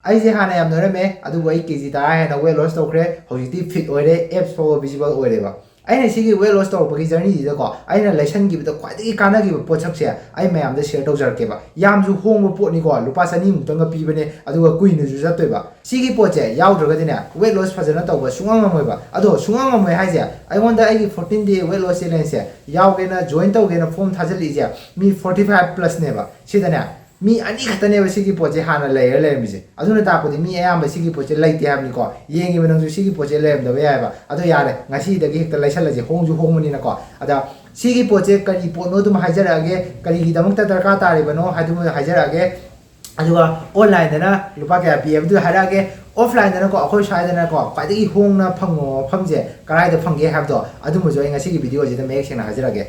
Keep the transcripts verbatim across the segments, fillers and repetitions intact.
ꯑꯩꯁꯦ ꯍꯥꯟꯅ ꯌꯥꯝ ꯅꯣꯏꯔꯝꯃꯦ, ꯑꯗꯨꯕꯨ ꯑꯩ ꯀꯦ ꯖꯤ ꯇꯔꯥ ꯍꯦꯟꯅ weight loss ꯇꯧꯈ꯭ꯔꯦ꯫ ꯍꯧꯖꯤꯛꯇꯤ fit ꯑꯣꯏꯔꯦ, abs ꯐꯥꯎꯕ visible ꯑꯣꯏꯔꯦꯕ꯫ ꯑꯩꯅ ꯁꯤꯒꯤ weight loss ꯇꯧꯔꯛꯄꯒꯤ journeyꯁꯤꯗꯀꯣ, ꯑꯩꯅ ꯂꯩꯁꯟꯈꯤꯕꯗ ꯈ꯭ꯋꯥꯏꯗꯒꯤ ꯀꯥꯟꯅꯈꯤꯕ ꯄꯣꯠꯁꯛꯁꯦ ꯑꯩ ꯃꯌꯥꯝꯗ share ꯇꯧꯖꯔꯛꯀꯦꯕ꯫ ꯌꯥꯝꯁꯨ ꯍꯣꯡꯕ ꯄꯣꯠꯅꯤꯀꯣ, ꯂꯨꯄꯥ ꯆꯅꯤꯃꯨꯛꯇꯪꯒ ꯄꯤꯕꯅꯦ, ꯑꯗꯨꯒ ꯀꯨꯏꯅꯁꯨ ꯆꯠꯇꯣꯏꯕ꯫ ꯁꯤꯒꯤ ꯄꯣꯠꯁꯦ ꯌꯥꯎꯗ꯭ꯔꯒꯗꯤꯅꯦ, weight loss ꯐꯖꯅ ꯇꯧꯕ ꯁꯨꯡꯉꯝ ꯉꯝꯃꯣꯏꯕ꯫ ꯑꯗꯣ ꯁꯨꯡꯉꯝ ꯉꯝꯃꯣꯏ ꯍꯥꯏꯁꯦ, ꯑꯩꯉꯣꯟꯗ ꯑꯩꯒꯤ fourteen day weight loss challengeꯁꯦ ꯌꯥꯎꯒꯦꯅ, join ꯇꯧꯒꯦꯅ form ꯊꯥꯖꯤꯜꯂꯛꯏꯁꯦ ꯃꯤ forty five plusꯅꯦꯕ꯫ ꯁꯤꯗꯅꯦ, ꯃꯤ ꯑꯅꯤ ꯈꯛꯇꯅꯦꯕ ꯁꯤꯒꯤ ꯄꯣꯠꯁꯦ ꯍꯥꯟꯅ ꯂꯩꯔ ꯂꯩꯔꯝꯃꯤꯁꯦ꯫ ꯑꯗꯨꯅ ꯇꯥꯛꯄꯗꯤ ꯃꯤ ꯑꯌꯥꯝꯕ ꯁꯤꯒꯤ ꯄꯣꯠꯁꯦ ꯂꯩꯇꯦ ꯍꯥꯏꯕꯅꯤꯀꯣ꯫ ꯌꯦꯡꯉꯤꯕ ꯅꯪꯁꯨ ꯁꯤꯒꯤ ꯄꯣꯠꯁꯦ ꯂꯩꯔꯝꯗꯕ ꯌꯥꯏꯑꯕ꯫ ꯑꯗꯣ ꯌꯥꯔꯦ, ꯉꯁꯤꯗꯒꯤ ꯍꯦꯛꯇ ꯂꯩꯁꯜꯂꯁꯦ, ꯍꯣꯡꯁꯨ ꯍꯣꯡꯕꯅꯤꯅꯀꯣ꯫ ꯑꯗ ꯁꯤꯒꯤ ꯄꯣꯠꯁꯦ ꯀꯔꯤ ꯄꯣꯠꯅꯣ ꯑꯗꯨꯝ ꯍꯥꯏꯖꯔꯛꯑꯒꯦ, ꯀꯔꯤꯒꯤꯗꯃꯛꯇ ꯗꯔꯀꯥꯔ ꯇꯥꯔꯤꯕꯅꯣ ꯍꯥꯏꯗꯨꯃ ꯍꯥꯏꯖꯔꯛꯑꯒꯦ꯫ ꯑꯗꯨꯒ onlineꯗꯅ ꯂꯨꯄꯥ ꯀꯌꯥ ꯄꯤ ꯍꯥꯏꯕꯗꯨ ꯍꯥꯏꯔꯛꯑꯒꯦ, offlineꯗꯅꯀꯣ ꯑꯩꯈꯣꯏ ꯁ꯭ꯋꯥꯏꯗꯅꯀꯣ ꯈ꯭ꯋꯥꯏꯗꯒꯤ ꯍꯣꯡꯅ ꯐꯪꯕ ꯃꯐꯝꯁꯦ ꯀꯗꯥꯏꯗ ꯐꯪꯒꯦ ꯍꯥꯏꯕꯗꯣ ꯑꯗꯨꯝꯕꯁꯨ ꯑꯩ ꯉꯁꯤꯒꯤ videoꯁꯤꯗ ꯃꯌꯦꯛ ꯁꯦꯡꯅ ꯍꯥꯏꯖꯔꯛꯑꯒꯦ꯫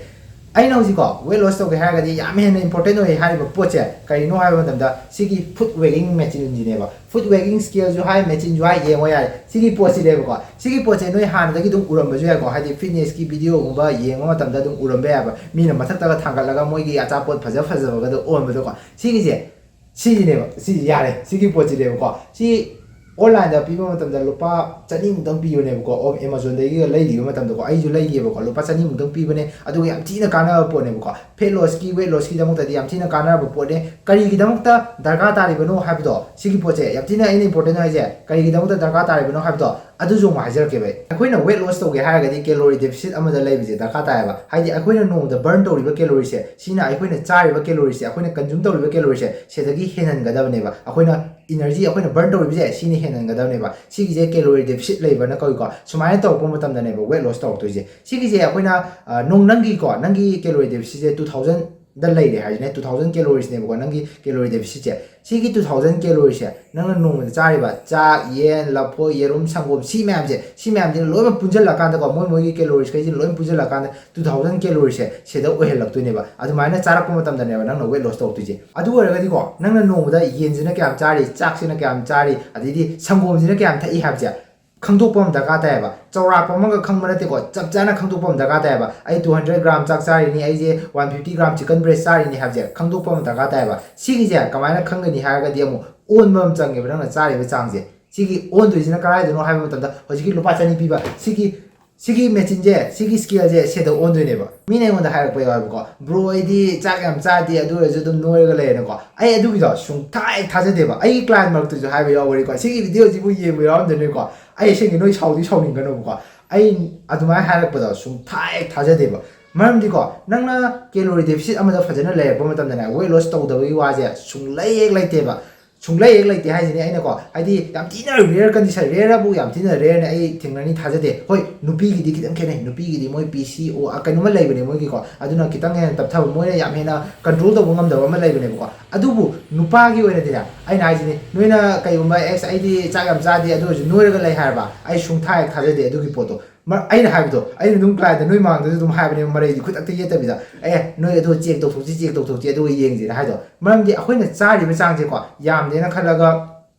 ꯑꯩꯅ ꯍꯧꯖꯤꯛꯀꯣ weight loss ꯇꯧꯒꯦ ꯍꯥꯏꯔꯒꯗꯤ ꯌꯥꯝ ꯍꯦꯟꯅ important ꯑꯣꯏ ꯍꯥꯏꯔꯤꯕ ꯄꯣꯠꯁꯦ ꯀꯔꯤꯅꯣ ꯍꯥꯏꯕ ꯃꯇꯝꯗ ꯁꯤꯒꯤ foot weighing machineꯁꯤꯅꯦꯕ꯫ Foot weighing scaleꯁꯨ ꯍꯥꯏ, machineꯁꯨ ꯍꯥꯏ, ꯌꯦꯡꯉꯣ ꯌꯥꯔꯦ꯫ ꯁꯤꯒꯤ ꯄꯣꯠꯁꯤꯅꯦꯕꯀꯣ꯫ ꯁꯤꯒꯤ ꯄꯣꯠꯁꯦ ꯅꯣꯏ ꯍꯥꯟꯅꯗꯒꯤ ꯑꯗꯨꯝ ꯎꯔꯝꯕꯁꯨ ꯌꯥꯏꯀꯣ, ꯍꯥꯏꯗꯤ fitnessꯀꯤ videoꯒꯨꯝꯕ ꯌꯦꯡꯕ ꯃꯇꯝꯗ ꯑꯗꯨꯝ ꯎꯔꯝꯕ ꯌꯥꯏꯕ꯫ ꯃꯤꯅ ꯃꯊꯛꯇꯒ ꯊꯥꯡꯒꯠꯂꯒ ꯃꯣꯏꯒꯤ ꯑꯆꯥꯄꯣꯠ ꯐꯖ ꯐꯖꯕꯒꯗꯣ ꯑꯣꯟꯕꯗꯣꯀꯣ꯫ ꯁꯤꯒꯤꯁꯦ, ꯁꯤꯁꯤꯅꯦꯕ, ꯁꯤꯁꯦ ꯌꯥꯔꯦ, ꯁꯤꯒꯤ ꯄꯣꯠꯁꯤꯅꯦꯕꯀꯣ꯫ ꯁꯤ onlineꯗ ꯄꯤꯕ ꯃꯇꯝꯗ ꯂꯨꯄꯥ ꯆꯅꯤꯃꯨꯛꯇꯪ ꯄꯤꯕꯅꯦꯕꯀꯣ, ꯑꯣ, Amazonꯗꯒꯤꯒ ꯂꯩꯈꯤꯕ ꯃꯇꯝꯗꯀꯣ꯫ ꯑꯩꯁꯨ ꯂꯩꯒꯦꯕꯀꯣ, ꯂꯨꯄꯥ ꯆꯅꯤꯃꯨꯛꯇꯪ ꯄꯤꯕꯅꯦ꯫ ꯑꯗꯨꯒ ꯌꯥꯝ ꯊꯤꯅ ꯀꯥꯟꯅꯕ ꯄꯣꯠꯅꯦꯕꯀꯣ, fat lossꯀꯤ, weight lossꯀꯤꯗꯃꯛꯇꯗꯤ ꯌꯥꯝ ꯊꯤꯅ ꯀꯥꯟꯅꯕ ꯄꯣꯠꯅꯦ꯫ ꯀꯔꯤꯒꯤꯗꯃꯛꯇ ꯗꯔꯀꯥꯔ ꯇꯥꯔꯤꯕꯅꯣ ꯍꯥꯏꯕꯗꯣ, ꯁꯤꯒꯤ ꯄꯣꯠꯁꯦ ꯌꯥꯝ ꯊꯤꯅ ꯑꯩꯅ important ꯍꯥꯏꯁꯦ, ꯀꯔꯤꯒꯤꯗꯃꯛꯇ ꯗꯔꯀꯥꯔ ꯇꯥꯔꯤꯕꯅꯣ ꯍꯥꯏꯕꯗꯣ ꯑꯗꯨꯁꯨ ꯑꯃꯨꯛ ꯍꯥꯏꯖꯔꯛꯀꯦꯕ ꯑꯩ꯫ ꯑꯩꯈꯣꯏꯅ weight loss ꯇꯧꯒꯦ ꯍꯥꯏꯔꯒꯗꯤ calorie deficit ꯑꯃꯗ ꯂꯩꯕꯁꯦ ꯗꯔꯀꯥꯔ ꯇꯥꯏꯌꯦꯕ꯫ ꯍꯥꯏꯗꯤ ꯑꯩꯈꯣꯏꯅ ꯅꯣꯡꯃꯗ burn ꯇꯧꯔꯤꯕ calorie ꯁꯦ, ꯁꯤꯅ ꯑꯩꯈꯣꯏꯅ ꯆꯥꯔꯤꯕ calorie ꯁꯦ, ꯑꯩꯈꯣꯏꯅ consume ꯇꯧꯔꯤꯕ calorie ꯁꯦ, ꯁꯤꯗꯒꯤ ꯍꯦꯟꯍꯟꯒꯗꯕꯅꯦꯕ꯫ ꯑꯩꯈꯣꯏꯅ energy ꯑꯩꯈꯣꯏꯅ burn ꯇꯧꯔꯤꯕꯁꯦ ꯁꯤꯅ ꯍꯦꯟꯍꯟꯒꯗꯕꯅꯦꯕ꯫ ꯁꯤꯒꯤꯁꯦ calorie deficit ꯂꯩꯕꯅ ꯀꯧꯏꯀꯣ꯫ ꯁꯨꯃꯥꯏꯅ ꯇꯧꯔꯛꯄ ꯃꯇꯝꯗꯅꯦꯕ weight loss ꯇꯧꯔꯛꯇꯣꯏꯁꯦ꯫ ꯁꯤꯒꯤꯁꯦ ꯑꯩꯈꯣꯏꯅ, ꯑ, ꯅꯣꯡ-, ꯅꯪꯒꯤꯀꯣ, ꯅꯪꯒꯤ calorie deficit ꯁꯦ two thousand ꯗ ꯂꯩꯔꯦ ꯍꯥꯏꯁꯤꯅꯦ, two thousand calories ꯅꯦꯕꯀꯣ ꯅꯪꯒꯤ calorie deficit ꯁꯦ꯫ ꯁꯤꯒꯤ two thousand calories ꯁꯦ ꯅꯪꯅ ꯅꯣꯡꯃꯗ ꯆꯥꯔꯤꯕ ꯆꯥꯛ, ꯌꯦꯟ, ꯂꯐꯣꯏ, ꯌꯦꯔꯨꯝ, ꯁꯪꯒꯣꯝ, ꯁꯤ ꯃꯌꯥꯝꯁꯦ, ꯁꯤ ꯃꯌꯥꯝꯁꯤꯅ ꯂꯣꯏꯅꯃꯛ ꯄꯨꯟꯁꯤꯜꯂꯀꯥꯟꯗꯀꯣ, ꯃꯣꯏ ꯃꯣꯏꯒꯤ calories ꯈꯩꯁꯤꯅ ꯂꯣꯏꯅ ꯄꯨꯟꯁꯤꯜꯂꯀꯥꯟꯗ two thousand calories ꯁꯦ ꯁꯤꯗ ꯑꯣꯏꯍꯜꯂꯛꯇꯣꯏꯅꯦꯕ꯫ ꯑꯗꯨꯃꯥꯏꯅ ꯆꯥꯔꯛꯄ ꯃꯇꯝꯗꯅꯦꯕ ꯅꯪꯅ weight loss ꯇꯧꯔꯛꯇꯣꯏꯁꯦ꯫ ꯑꯗꯨ ꯑꯣꯏꯔꯒꯗꯤꯀꯣ, ꯅꯪꯅ ꯅꯣꯡꯃꯗ ꯌꯦꯟꯁꯤꯅ ꯀꯌꯥꯝ ꯆꯥꯔꯤ, ꯆꯥꯛꯁꯤꯅ ꯀꯌꯥꯝ ꯆꯥꯔꯤ, ꯑꯗꯩꯗꯤ ꯁꯪꯒꯣꯝꯁꯤꯅ ꯀꯌꯥꯝ ꯊꯛꯏ ꯍꯥꯏꯕꯁꯦ, ꯈꯪꯗꯣꯛꯄ ꯑꯃ ꯗꯔꯀꯥꯔ ꯇꯥꯏꯌꯦꯕ꯫ ꯆꯥꯎꯔꯥꯛꯄ ꯑꯃꯒ ꯈꯪꯕ ꯅꯠꯇꯦꯀꯣ, ꯆꯞ ꯆꯥꯅ ꯈꯪꯗꯣꯛꯄ ꯑꯃ ꯗꯔꯀꯥꯔ ꯇꯥꯏꯌꯦꯕ꯫ ꯑꯩ two hundred gram ꯆꯥꯛ ꯆꯥꯔꯤꯅꯤ, ꯑꯩꯁꯦ one fifty gram chicken breast ꯆꯥꯔꯤꯅꯤ ꯍꯥꯏꯕꯁꯦ ꯈꯪꯗꯣꯛꯄ ꯑꯃ ꯗꯔꯀꯥꯔ ꯇꯥꯏꯌꯦꯕ꯫ ꯁꯤꯒꯤꯁꯦ ꯀꯃꯥꯏꯅ ꯈꯪꯒꯅꯤ ꯍꯥꯏꯔꯒꯗꯤ, ꯑꯃꯨꯛ ꯑꯣꯟꯕ ꯑꯃ ꯆꯪꯉꯦꯕ ꯅꯪꯅ ꯆꯥꯔꯤꯕ ꯆꯥꯡꯁꯦ꯫ ꯁꯤꯒꯤ ꯑꯣꯟꯗꯣꯏꯁꯤꯅ ꯀꯗꯥꯏꯗꯅꯣ ꯍꯥꯏꯕ ꯃꯇꯝꯗ, ꯍꯧꯖꯤꯛꯀꯤ ꯂꯨꯄꯥ ꯆꯅꯤ ꯄꯤꯕ ꯁꯤꯒꯤ ꯁꯤꯒꯤ ꯃꯦꯆꯤꯟꯁꯦ, ꯁꯤꯒꯤ ꯁ꯭ꯀꯦꯜꯁꯦ ꯁꯤꯗ ꯑꯣꯟꯗꯣꯏꯅꯦꯕ꯫ ꯃꯤꯅ ꯑꯩꯉꯣꯟꯗ ꯍꯥꯏꯔꯛꯄ ꯌꯥꯎꯋꯦꯕꯀꯣ, "ꯕ꯭ꯔꯣ, ꯑꯩꯗꯤ ꯆꯥꯛ ꯌꯥꯝ ꯆꯥꯗꯦ, ꯑꯗꯨ ꯑꯣꯏꯔꯁꯨ ꯑꯗꯨꯝ ꯅꯣꯏꯔꯒ ꯂꯩꯔꯦꯅꯀꯣ"꯫ ꯑꯩ ꯑꯗꯨꯒꯤꯗꯣ ꯁꯨꯡꯊꯥ ꯍꯦꯛ ꯊꯥꯖꯗꯦꯕ꯫ ꯑꯩꯒꯤ ꯀ꯭ꯂꯥꯏꯟ ꯃꯔꯛꯇꯁꯨ ꯍꯥꯏꯕ ꯌꯥꯎꯕꯅꯤꯀꯣ, ꯁꯤꯒꯤ ꯚꯤꯗꯤꯑꯣꯁꯤꯕꯨ ꯌꯦꯡꯕ ꯌꯥꯎꯔꯝꯗꯣꯏꯅꯤꯀꯣ꯫ ꯑꯩ ꯑꯁꯦꯡꯒꯤ, ꯅꯣꯏ ꯁꯥꯎꯗꯤ ꯁꯥꯎꯅꯤꯡꯒꯅꯨꯕꯀꯣ, ꯑꯩ ꯑꯗꯨꯃꯥꯏꯅ ꯍꯥꯏꯔꯛꯄꯗꯣ ꯁꯨꯡꯊꯥ ꯍꯦꯛ ꯊꯥꯖꯗꯦꯕ꯫ ꯃꯔꯝꯗꯤꯀꯣ, ꯅꯪꯅ calorie deficit ꯑꯃꯗ ꯐꯖꯅ ꯂꯩꯔꯛꯄ ꯃꯇꯝꯗꯅꯦ, weight loss ꯇꯧꯗꯕꯒꯤ ꯋꯥꯁꯦ ꯁꯨꯡꯂꯩ ꯍꯦꯛ ꯂꯩꯇꯦꯕ꯫ ꯁꯨꯡꯂꯩ ꯍꯦꯛ ꯂꯩꯇꯦ ꯍꯥꯏꯁꯤꯅꯤ ꯑꯩꯅꯀꯣ, ꯍꯥꯏꯗꯤ ꯌꯥꯝ ꯊꯤꯅ rare condition, rareꯕꯨ ꯌꯥꯝ ꯊꯤꯅ rareꯅꯦ ꯑꯩ ꯊꯦꯡꯅꯅꯤ ꯊꯥꯖꯗꯦ꯫ ꯍꯣꯏ, ꯅꯨꯄꯤꯒꯤꯗꯤ ꯈꯤꯇꯪ ꯈꯦꯠꯅꯩ, ꯅꯨꯄꯤꯒꯤꯗꯤ ꯃꯣꯏ P C O ꯀꯩꯅꯣꯝꯃ ꯂꯩꯕꯅꯦ ꯃꯣꯏꯒꯤꯀꯣ, ꯑꯗꯨꯅ ꯈꯤꯇꯪ ꯍꯦꯟꯅ ꯇꯞꯊꯕ, ꯃꯣꯏꯅ ꯌꯥꯝ ꯍꯦꯟꯅ control ꯇꯧꯕ ꯉꯝꯗꯕ ꯑꯃ ꯂꯩꯕꯅꯦꯕꯀꯣ꯫ ꯑꯗꯨꯕꯨ ꯅꯨꯄꯥꯒꯤ ꯑꯣꯏꯅꯗꯤꯅꯦ, ꯑꯩꯅ ꯍꯥꯏꯁꯤꯅꯤ, ꯅꯣꯏꯅ ꯀꯩꯒꯨꯝꯕ, "ꯑꯦꯁ, ꯑꯩꯗꯤ ꯆꯥꯛ ꯌꯥꯝ ꯆꯥꯗꯦ, ꯑꯗꯨ ꯑꯣꯏꯔꯁꯨ ꯅꯣꯏꯔꯒ ꯂꯩ" ꯍꯥꯏꯔꯕ, ꯑꯩ ꯁꯨꯡꯊꯥ ꯍꯦꯛ ꯊꯥꯖꯗꯦ ꯑꯗꯨꯒꯤ ꯄꯣꯠꯇꯣ꯫ ꯃ-, ꯑꯩꯅ ꯍꯥꯏꯕꯗꯣ, ꯑꯩꯅ ꯑꯗꯨꯝ ꯀ꯭ꯂꯥꯏꯟꯗ ꯅꯣꯏ ꯃꯥꯡꯗꯁꯨ ꯑꯗꯨꯝ ꯍꯥꯏꯕꯅꯦꯕ, ꯃꯔꯩꯗꯤ ꯈꯨꯗꯛꯇ ꯌꯦꯠꯇꯕꯤꯗ, "ꯑꯦ, ꯅꯣꯏ ꯑꯗꯨ ꯆꯦꯛ ꯇꯧꯊꯣꯛꯁꯤ, ꯆꯦꯛ ꯇꯧꯊꯣꯛꯁꯤ, ꯑꯗꯨꯒ ꯌꯦꯡꯁꯤꯅ" ꯍꯥꯏꯗꯣ꯫ ꯃꯔꯝꯗꯤ ꯑꯩꯈꯣꯏꯅ ꯆꯥꯔꯤꯕ ꯆꯥꯡꯁꯦꯀꯣ, ꯌꯥꯝꯗꯦꯅ ꯈꯜꯂꯒ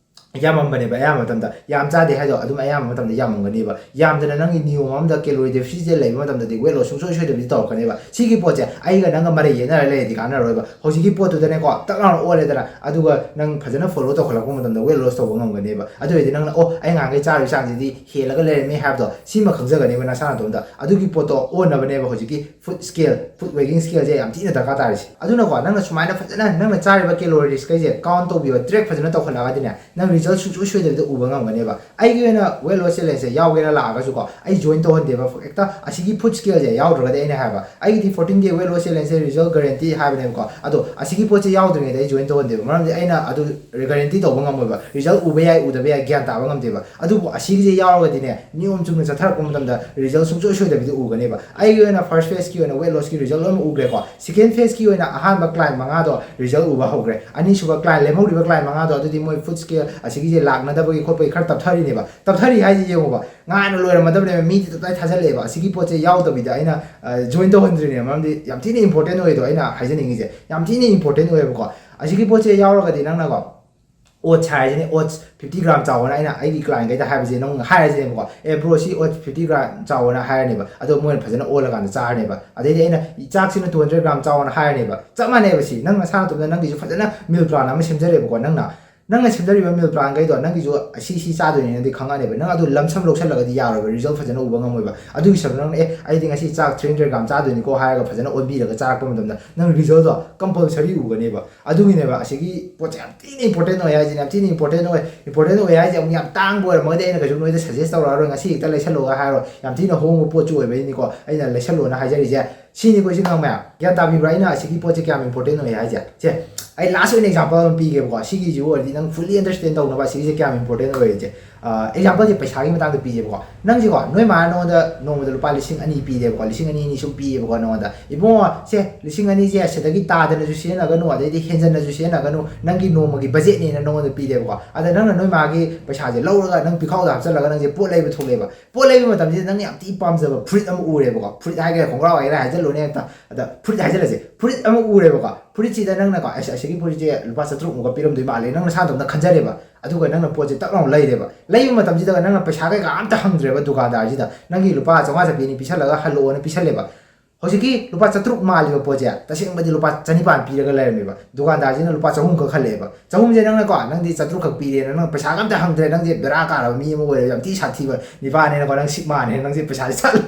ꯌꯥꯝꯃꯝꯕꯅꯦꯕ ꯑꯌꯥꯝꯕ ꯃꯇꯝꯗ꯫ ꯌꯥꯝ ꯆꯥꯗꯦ ꯍꯥꯏꯗꯣ ꯑꯗꯨꯝ ꯑꯌꯥꯝꯕ ꯃꯇꯝꯗ ꯌꯥꯝꯃꯝꯒꯅꯦꯕ꯫ ꯌꯥꯝꯗꯅ ꯅꯪꯒꯤ ꯅꯤꯌꯣꯝ ꯑꯃꯗ calorie deficitꯁꯦ ꯂꯩꯕ ꯃꯇꯝꯗꯗꯤ weight loss ꯁꯨꯡꯁꯣꯏ ꯁꯣꯏꯗꯕꯤꯗꯤ ꯇꯧꯔꯛꯀꯅꯦꯕ꯫ ꯁꯤꯒꯤ ꯄꯣꯠꯁꯦ ꯑꯩꯒ ꯅꯪꯒ ꯃꯔꯩ ꯌꯦꯠꯅꯔ ꯂꯩꯔꯗꯤ ꯀꯥꯟꯅꯔꯣꯏꯕ꯫ ꯍꯧꯖꯤꯛꯀꯤ ꯄꯣꯠꯇꯨꯗꯅꯦꯀꯣ, ꯇꯛ ꯂꯥꯎꯅ ꯑꯣꯜꯂꯦꯗꯅ, ꯑꯗꯨꯒ ꯅꯪ ꯐꯖꯅ follow ꯇꯧꯈꯠꯂꯛꯄ ꯃꯇꯝꯗ weight loss ꯇꯧꯕ ꯉꯝꯒꯅꯦꯕ꯫ ꯑꯗꯨ ꯑꯣꯏꯔꯗꯤ ꯅꯪꯅ, "ꯑꯣ, ꯑꯩ ꯉꯍꯥꯟꯈꯩ ꯆꯥꯔꯤꯕ ꯆꯥꯡꯁꯤꯗꯤ ꯍꯦꯜꯂꯒ ꯂꯩꯔꯝꯃꯦ" ꯍꯥꯏꯕꯗꯣ, ꯁꯤꯃ ꯈꯪꯖꯒꯅꯦꯕ ꯅꯁꯥ ꯅꯇꯣꯝꯇ꯫ ꯑꯗꯨꯒꯤ ꯄꯣꯠꯇꯣ ꯑꯣꯟꯅꯕꯅꯦꯕ ꯍꯧꯖꯤꯛꯀꯤ food scale, food weighing scaleꯁꯦ ꯌꯥꯝ ꯊꯤꯅ ꯗꯔꯀꯥꯔ ꯇꯥꯔꯤꯁꯦ꯫ ꯑꯗꯨꯅꯀꯣ, ꯅꯪꯅ ꯁꯨꯃꯥꯏꯅ ꯐꯖꯅ ꯅꯪꯅ ꯆꯥꯔꯤꯕ calories ꯈꯩꯁꯦ count ꯇꯧꯕꯤꯕ, track ꯐꯖꯅ ꯇꯧꯈꯠꯂꯛꯑꯒꯗꯤꯅꯦ, ꯅꯪ result ꯁꯨꯡꯁꯣꯏ ꯁꯣꯏꯗꯕꯤꯗ ꯎꯕ ꯉꯝꯒꯅꯦꯕ꯫ ꯑꯩꯒꯤ ꯑꯣꯏꯅ weight loss challengeꯁꯦ ꯌꯥꯎꯒꯦꯅ ꯂꯥꯛꯑꯒꯁꯨꯀꯣ, ꯑꯩ join ꯇꯧꯍꯟꯗꯦꯕ꯫ ꯍꯦꯛꯇ ꯑꯁꯤꯒꯤ food scaleꯁꯦ ꯌꯥꯎꯗ꯭ꯔꯒꯗꯤ, ꯑꯩꯅ ꯍꯥꯏꯕ, ꯑꯩꯒꯤꯗꯤ fourteen day weight loss challengeꯁꯦ result guarantee ꯍꯥꯏꯕꯅꯦꯕꯀꯣ꯫ ꯑꯗꯣ ꯑꯁꯤꯒꯤ ꯄꯣꯠꯁꯦ ꯌꯥꯎꯗ꯭ꯔꯤꯉꯩꯗ ꯑꯩ join ꯇꯧꯍꯟꯗꯦꯕ, ꯃꯔꯝꯗꯤ ꯑꯩꯅ ꯑꯗꯨ guarantee ꯇꯧꯕ ꯉꯝꯃꯣꯏꯕ꯫ Result ꯎꯕ ꯌꯥꯏ, ꯎꯗꯕ ꯌꯥꯏ, ꯒ꯭ꯌꯥꯟ ꯇꯥꯕ ꯉꯝꯗꯦꯕ꯫ ꯑꯗꯨꯕꯨ ꯑꯁꯤꯒꯤꯁꯦ ꯌꯥꯎꯔꯒꯗꯤꯅꯦ, ꯅꯤꯌꯣꯝ ꯆꯨꯝꯅ ꯆꯠꯊꯔꯛꯄ ꯃꯇꯝꯗ result ꯁꯨꯡꯁꯣꯏ ꯁꯣꯏꯗꯕꯤꯗ ꯎꯒꯅꯦꯕ꯫ ꯑꯩꯒꯤ ꯑꯣꯏꯅ first phaseꯀꯤ ꯑꯣꯏꯅ weight lossꯀꯤ result ꯂꯣꯏꯅꯃꯛ ꯎꯈ꯭ꯔꯦꯀꯣ꯫ Second phaseꯀꯤ ꯑꯣꯏꯅ ꯑꯍꯥꯟꯕ client ꯃꯉꯥꯗꯣ result ꯎꯕ ꯍꯧꯈ꯭ꯔꯦ꯫ ꯑꯅꯤꯁꯨꯕ client, ꯂꯦꯝꯍꯧꯔꯤꯕ client ꯃꯉꯥꯗꯣ, ꯑꯗꯨꯗꯤ ꯃꯣꯏ food scale ꯑꯁꯤꯒꯤꯁꯦ ꯂꯥꯛꯅꯗꯕꯒꯤ ꯈꯣꯠꯄꯒꯤ ꯈꯔ ꯇꯞꯊꯔꯤꯅꯦꯕ꯫ ꯇꯞꯊꯔꯤ ꯍꯥꯏꯁꯦ ꯌꯦꯡꯉꯣꯕ, ꯉꯥꯏꯅ ꯂꯣꯏꯔꯝꯃꯗꯕꯅꯦꯕ, ꯃꯤꯗꯤ ꯇꯞꯇꯥꯏ ꯊꯥꯖꯤꯜꯂꯛꯑꯦꯕ꯫ ꯑꯁꯤꯒꯤ ꯄꯣꯠꯁꯦ ꯌꯥꯎꯗꯕꯤꯗ ꯑꯩꯅ, ꯑ, join ꯇꯧꯍꯟꯗ꯭ꯔꯤꯅꯦ, ꯃꯔꯝꯗꯤ ꯌꯥꯝ ꯊꯤꯅ important ꯑꯣꯏꯗꯣ ꯑꯩꯅ ꯍꯥꯏꯖꯅꯤꯡꯉꯤꯁꯦ, ꯌꯥꯝ ꯊꯤꯅ important ꯑꯣꯏꯌꯦꯕꯀꯣ꯫ ꯑꯁꯤꯒꯤ ꯄꯣꯠꯁꯦ ꯌꯥꯎꯔꯒꯗꯤ ꯅꯪꯅꯀꯣ, ꯑꯣꯠꯁ ꯍꯥꯏꯔꯁꯤꯅꯦ, ꯑꯣꯠꯁ ꯐꯤꯐꯇꯤ ꯒ꯭ꯔꯥꯝ ꯆꯥꯎꯑꯣꯅ ꯑꯩꯅ ꯑꯩꯒꯤ ꯀ꯭ꯂꯥꯏꯟꯈꯩꯗ ꯍꯥꯏꯕꯁꯦ, ꯅꯪ ꯍꯥꯏꯔꯁꯤꯅꯦꯕꯀꯣ, "ꯑꯦ ꯕ꯭ꯔꯣ, ꯁꯤ ꯑꯣꯠꯁ ꯐꯤꯐꯇꯤ ꯒ꯭ꯔꯥꯝ ꯆꯥꯎꯑꯣꯅ" ꯍꯥꯏꯔꯅꯦꯕ꯫ ꯑꯗꯣ ꯃꯣꯏꯅ ꯐꯖꯅ ꯑꯣꯜꯂꯀꯥꯟꯗ ꯆꯥꯔꯅꯦꯕ꯫ ꯑꯗꯩꯗꯤ ꯑꯩꯅ, "ꯆꯥꯛꯁꯤꯅ ꯇꯨ ꯍꯟꯗ꯭ꯔꯦꯠ ꯒ꯭ꯔꯥꯝ ꯆꯥꯎꯑꯣꯅ" ꯍꯥꯏꯔꯅꯦꯕ꯫ ꯆꯞ ꯃꯥꯟꯅꯩꯕ ꯁꯤ꯫ ꯅꯪ ꯅꯁꯥ ꯅꯇꯣꯝꯇ ꯅꯪꯒꯤꯁꯨ ꯐꯖꯅ ꯃꯤꯜ ꯄ꯭ꯂꯥꯟ ꯑꯃ ꯁꯦꯝꯖꯔꯦꯕꯀꯣ꯫ ꯅꯪꯅ, ꯅꯪꯅ ꯁꯦꯝꯖꯔꯤꯕ ꯃꯤꯜ ꯄ꯭ꯂꯥꯟꯈꯩꯗꯣ ꯅꯪꯒꯤꯁꯨ ꯑꯁꯤ ꯁꯤ ꯆꯥꯗꯣꯏꯅꯦꯅꯗꯤ ꯈꯪꯉꯛꯑꯅꯦꯕ꯫ ꯅꯪ ꯑꯗꯨ ꯂꯝꯁꯝ ꯂꯧꯁꯜꯂꯒꯗꯤ ꯌꯥꯔꯣꯏꯕ, ꯔꯤꯖꯜ ꯐꯖꯅ ꯎꯕ ꯉꯝꯃꯣꯏꯕ꯫ ꯑꯗꯨꯒꯤ ꯁꯔꯨꯛ ꯅꯪꯅ, "ꯑꯦ, ꯑꯩꯗꯤ ꯉꯁꯤ ꯆꯥꯛ ꯊ꯭ꯔꯤ ꯍꯟꯗ꯭ꯔꯦꯠ ꯒ꯭ꯔꯥꯝ ꯆꯥꯗꯣꯏꯅꯤꯀꯣ" ꯍꯥꯏꯔꯒ ꯐꯖꯅ ꯑꯣꯟꯕꯤꯔꯒ ꯆꯥꯔꯛꯄ ꯃꯇꯝꯗ ꯅꯪ ꯔꯤꯖꯜꯗꯣ ꯀꯝꯄꯜꯁꯔꯤ ꯎꯒꯅꯦꯕ꯫ ꯑꯗꯨꯒꯤꯅꯦꯕ ꯑꯁꯤꯒꯤ ꯄꯣꯠꯁꯦ ꯌꯥꯝ ꯊꯤꯅ ꯏꯝꯄꯣꯔꯇꯦꯟ ꯑꯣꯏ ꯍꯥꯏꯁꯤꯅꯦ, ꯌꯥꯝ ꯊꯤꯅ ꯏꯝꯄꯣꯔꯇꯦꯟ ꯑꯣꯏ꯫ ꯏꯝꯄꯣꯔꯇꯦꯟ ꯑꯣꯏ ꯍꯥꯏꯁꯦ ꯑꯃꯨꯛ ꯌꯥꯝ ꯇꯥꯡꯕ ꯑꯣꯏꯔꯝꯃꯒꯗꯤ ꯑꯩꯅ ꯀꯩꯁꯨ ꯅꯣꯏꯗ ꯁꯖꯦꯁ ꯇꯧꯔꯛꯑꯔꯣꯏ, "ꯉꯁꯤ ꯍꯦꯛꯇ ꯂꯩꯁꯜꯂꯣꯒ" ꯍꯥꯏꯔꯣꯏ꯫ ꯌꯥꯝ ꯊꯤꯅ ꯍꯣꯡꯕ ꯄꯣꯠꯁꯨ ꯑꯣꯏꯕꯩꯅꯤꯀꯣ ꯑꯩꯅ ꯂꯩꯁꯜꯂꯣꯅ ꯍꯥꯏꯖꯔꯤꯁꯦ꯫ ꯁꯤꯅꯤꯀꯣ ꯏꯆꯤꯟ ꯏꯅꯥꯎ ꯃꯌꯥꯝ, ꯒ꯭ꯌꯥꯟ ꯇꯥꯕꯤꯕ꯭ꯔꯥ? ꯑꯩꯅ ꯑꯁꯤꯒꯤ ꯄꯣꯠꯁꯦ ꯀꯌꯥꯝ ꯏꯝꯄꯣꯔꯇꯦꯟ ꯑꯣꯏ ꯍꯥꯏꯁꯦ꯫ ꯁꯦ, ꯑꯩ ꯂꯥꯁ ꯑꯣꯏꯅ ꯑꯦꯛꯖꯥꯝꯄꯜ ꯑꯃ ꯄꯤꯒꯦꯕꯀꯣ꯫ ꯁꯤꯒꯤꯁꯤ ꯑꯣꯏꯔꯗꯤ ꯅꯪ ꯐꯨꯜꯂꯤ ꯑꯟꯗꯔꯁꯇꯦꯟ ꯇꯧꯅꯕ ꯁꯤꯒꯤꯁꯦ ꯀꯌꯥꯝ ꯏꯝꯄꯣꯔꯇꯦꯟ ꯑꯣꯏꯔꯤꯁꯦ꯫ ꯑꯦꯛꯖꯥꯝꯄꯜꯁꯦ ꯄꯩꯁꯥꯒꯤ ꯃꯇꯥꯡꯗ ꯄꯤꯒꯦꯕꯀꯣ꯫ ꯅꯪꯁꯦꯀꯣ, ꯅꯣꯏ ꯃꯥꯅ ꯅꯉꯣꯟꯗ ꯅꯣꯡꯃꯗ ꯂꯨꯄꯥ ꯂꯤꯁꯤꯡ ꯑꯅꯤ ꯄꯤꯔꯦꯕꯀꯣ, ꯂꯤꯁꯤꯡ ꯑꯅꯤ, ꯑꯅꯤ ꯁꯨꯝ ꯄꯤꯌꯦꯕꯀꯣ ꯅꯉꯣꯟꯗ, "ꯏꯕꯨꯡꯉꯣ, ꯁꯦ, ꯂꯤꯁꯤꯡ ꯑꯅꯤꯁꯦ ꯁꯤꯗꯒꯤ ꯇꯥꯗꯅꯁꯨ ꯁꯤꯖꯤꯟꯅꯒꯅꯨ, ꯑꯗꯩꯗꯤ ꯍꯦꯟꯖꯟꯅꯁꯨ ꯁꯤꯖꯤꯟꯅꯒꯅꯨ, ꯅꯪꯒꯤ ꯅꯣꯡꯃꯒꯤ ꯕꯖꯦꯠꯅꯦꯅ" ꯅꯉꯣꯟꯗ ꯄꯤꯔꯦꯕꯀꯣ꯫ ꯑꯗ ꯅꯪꯅ ꯅꯣꯏ ꯃꯥꯒꯤ ꯄꯩꯁꯥꯁꯦ ꯂꯧꯔꯒ ꯅꯪ ꯄꯤꯈꯥꯎꯗ ꯍꯥꯞꯆꯜꯂꯒ ꯅꯪꯁꯦ ꯄꯣꯠ ꯂꯩꯕ ꯊꯣꯛꯂꯛꯑꯦꯕ꯫ ꯄꯣꯠ ꯂꯩꯕ ꯃꯇꯝꯁꯤꯗ ꯅꯪꯅ ꯌꯥꯝ ꯊꯤ ꯄꯥꯝꯖꯕ ꯐꯨꯔꯤꯠ ꯑꯃ ꯎꯔꯦꯕꯀꯣ꯫ ꯐꯨꯔꯤꯠ ꯍꯥꯏꯒꯦꯔꯥ, ꯈꯣꯡꯒ꯭ꯔꯥꯎ ꯍꯥꯏꯒꯦꯔꯥ ꯍꯥꯏꯖꯜꯂꯨꯅꯦ ꯍꯦꯛꯇ꯫ ꯑꯗ ꯐꯨꯔꯤꯠ ꯍꯥꯏꯖꯜꯂꯁꯦ, ꯐꯨꯔꯤꯠ ꯑꯃ ꯎꯔꯦꯕꯀꯣ꯫ ꯐꯨꯔꯤꯠꯁꯤꯗ ꯅꯪꯅꯀꯣ, "ꯑꯁ, ꯑꯁꯤꯒꯤ ꯐꯨꯔꯤꯠꯁꯦ ꯂꯨꯄꯥ ꯆꯥꯇ꯭ꯔꯨꯛꯃꯨꯛꯀ ꯄꯤꯔꯝꯗꯣꯏ ꯃꯥꯜꯂꯦ", ꯅꯪ ꯅꯁꯥ ꯅꯇꯣꯝꯇ ꯈꯟꯖꯔꯦꯕ꯫ ꯑꯗꯨꯒ ꯅꯪꯅ ꯄꯣꯠꯁꯦ ꯇꯛ ꯂꯥꯎꯅ ꯂꯩꯔꯦꯕ꯫ ꯂꯩꯕ ꯃꯇꯝꯁꯤꯗ ꯅꯪꯅ ꯄꯩꯁꯥ ꯀꯩꯀꯥ ꯑꯝꯇ ꯍꯪꯗ꯭ꯔꯦꯕ ꯗꯨꯀꯥꯟꯗꯥꯔꯁꯤꯗ꯫ ꯅꯪꯒꯤ ꯂꯨꯄꯥ ꯆꯥꯝꯃꯉꯥ ꯆꯠꯄꯤ ꯑꯅꯤ ꯄꯤꯁꯜꯂꯒ ꯍꯜꯂꯛꯑꯣꯅ ꯄꯤꯁꯜꯂꯦꯕ꯫ ꯍꯧꯖꯤꯛꯀꯤ ꯂꯨꯄꯥ ꯆꯥꯇ꯭ꯔꯨꯛ ꯃꯥꯜꯂꯤꯕ ꯄꯣꯠꯁꯦ ꯇꯁꯦꯡꯕꯗꯤ ꯂꯨꯄꯥ ꯆꯅꯤꯄꯥꯟ ꯄꯤꯔꯒ ꯂꯩꯔꯝꯃꯦꯕ꯫ ꯗꯨꯀꯥꯟꯗꯥꯔꯁꯤꯅ ꯂꯨꯄꯥ ꯆꯍꯨꯝ ꯈꯛ ꯍꯜꯂꯛꯑꯦꯕ꯫ ꯆꯍꯨꯝꯁꯦ ꯅꯪꯅꯀꯣ, ꯅꯪꯗꯤ ꯆꯥꯇ꯭ꯔꯨꯛ ꯈꯛ ꯄꯤꯔꯦꯅ ꯅꯪ ꯄꯩꯁꯥꯒ ꯑꯝꯇ ꯍꯪꯗ꯭ꯔꯦ, ꯅꯪꯁꯦ ꯕꯦꯔꯥ ꯀꯥꯔꯕ ꯃꯤ ꯑꯃ ꯑꯣꯏꯔꯦ, ꯌꯥꯝ ꯊꯤ ꯁꯥꯊꯤꯕ ꯅꯤꯄꯥꯅꯦꯅꯀꯣ, ꯅꯪ ꯁꯤꯛꯃꯥꯅꯦ, ꯅꯪꯁꯦ ꯄꯩꯁꯥꯁꯦ ꯆꯠ-,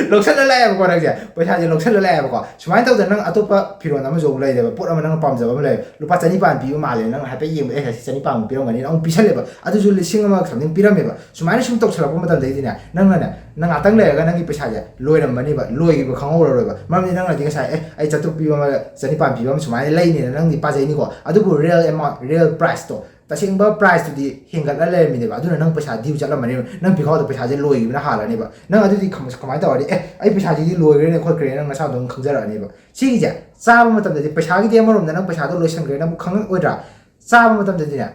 ꯂꯧꯁꯜꯂ ꯂꯥꯛꯑꯦꯕꯀꯣ, ꯅꯪꯁꯦ ꯄꯩꯁꯥꯁꯦ ꯂꯧꯁꯜꯂ ꯂꯥꯛꯑꯦꯕꯀꯣ꯫ ꯁꯨꯃꯥꯏꯅ ꯇꯧꯗꯅ ꯅꯪ ꯑꯇꯣꯞꯄ ꯐꯤꯔꯣꯟ ꯑꯃꯁꯨ ꯑꯃꯨꯛ ꯂꯩꯔꯦꯕ, ꯄꯣꯠ ꯑꯃ ꯅꯪꯅ ꯄꯥꯝꯖꯕ ꯑꯃ ꯂꯩꯔꯦ, ꯂꯨꯄꯥ ꯆꯅꯤꯄꯥꯟ ꯄꯤꯕ ꯃꯥꯜꯂꯦ, ꯅꯪ ꯍꯥꯏꯐꯦꯠ ꯌꯦꯡꯕꯗ "ꯑꯦ, ꯁꯤ ꯆꯅꯤꯄꯥꯟꯃꯨꯛ ꯄꯤꯔꯝꯒꯅꯤꯅ" ꯑꯃꯨꯛ ꯄꯤꯁꯜꯂꯦꯕ꯫ ꯑꯗꯨꯁꯨ ꯂꯤꯁꯤꯡ ꯑꯃ something ꯄꯤꯔꯝꯃꯦꯕ꯫ ꯁꯨꯃꯥꯏꯅ ꯁꯨꯝ ꯇꯧꯁꯜꯂꯛꯄ ꯃꯇꯝꯗꯩꯗꯤꯅꯦ, ꯅꯪꯅꯅꯦ, ꯅꯪ ꯉꯥꯛꯇꯪ ꯂꯩꯔꯒ ꯅꯪꯒꯤ ꯄꯩꯁꯥꯁꯦ ꯂꯣꯏꯔꯝꯃꯅꯤꯕ, ꯂꯣꯏꯈꯤꯕ ꯈꯪꯍꯧꯔꯔꯣꯏꯕ꯫ ꯃꯔꯝꯗꯤ ꯅꯪꯅꯗꯤ ꯉꯁꯥꯏ, "ꯑꯦ, ꯑꯩ ꯆꯥꯇ꯭ꯔꯨꯛ ꯄꯤꯕ ꯑꯃ, ꯆꯅꯤꯄꯥꯟ ꯄꯤꯕ ꯑꯃ ꯁꯨꯃꯥꯏꯅ ꯂꯩꯅꯤꯅ" ꯅꯪꯗꯤ ꯄꯥꯖꯩꯅꯤꯀꯣ꯫ ꯑꯗꯨꯕꯨ ꯔꯤꯌꯦꯜ ꯑꯦꯃꯥꯎꯟ, ꯔꯤꯌꯦꯜ ꯄ꯭ꯔꯥꯏꯁꯇꯣ, ꯇꯁꯦꯡꯕ ꯄ꯭ꯔꯥꯏꯁꯇꯨꯗꯤ ꯍꯦꯟꯒꯠꯂ ꯂꯩꯔꯝꯃꯤꯅꯦꯕ꯫ ꯑꯗꯨꯅ ꯅꯪ ꯄꯩꯁꯥ ꯗ꯭ꯌꯨ ꯆꯠꯂꯝꯃꯅꯦꯕ, ꯅꯪ ꯄꯤꯈꯥꯎꯗ ꯄꯩꯁꯥꯁꯦ ꯂꯣꯏꯈꯤꯕꯅ ꯍꯥꯜꯂꯅꯦꯕ꯫ ꯅꯪ ꯑꯗꯨꯗꯤ ꯈꯝ-, ꯀꯃꯥꯏꯅ ꯇꯧꯔꯅꯤ? "ꯑꯦ, ꯑꯩ ꯄꯩꯁꯥꯁꯤꯗꯤ ꯂꯣꯏꯈ꯭ꯔꯦꯅꯦ ꯈꯣꯠꯈ꯭ꯔꯦꯅ" ꯅꯪ ꯅꯁꯥꯗꯣ ꯑꯗꯨꯝ ꯈꯪꯖꯔꯛꯑꯅꯦꯕ꯫ ꯁꯤꯒꯤꯁꯦ ꯆꯥꯕ ꯃꯇꯝꯗꯗꯤ ꯄꯩꯁꯥꯒꯤꯗꯤ ꯑꯃꯔꯣꯝꯗ ꯅꯪ ꯄꯩꯁꯥꯗꯣ ꯂꯣꯏꯁꯟꯈ꯭ꯔꯦꯅ ꯑꯃꯨꯛ ꯈꯪꯉꯛꯑꯣꯏꯗ꯭ꯔꯥ? ꯆꯥꯕ ꯃꯇꯝꯗꯗꯤꯅꯦ,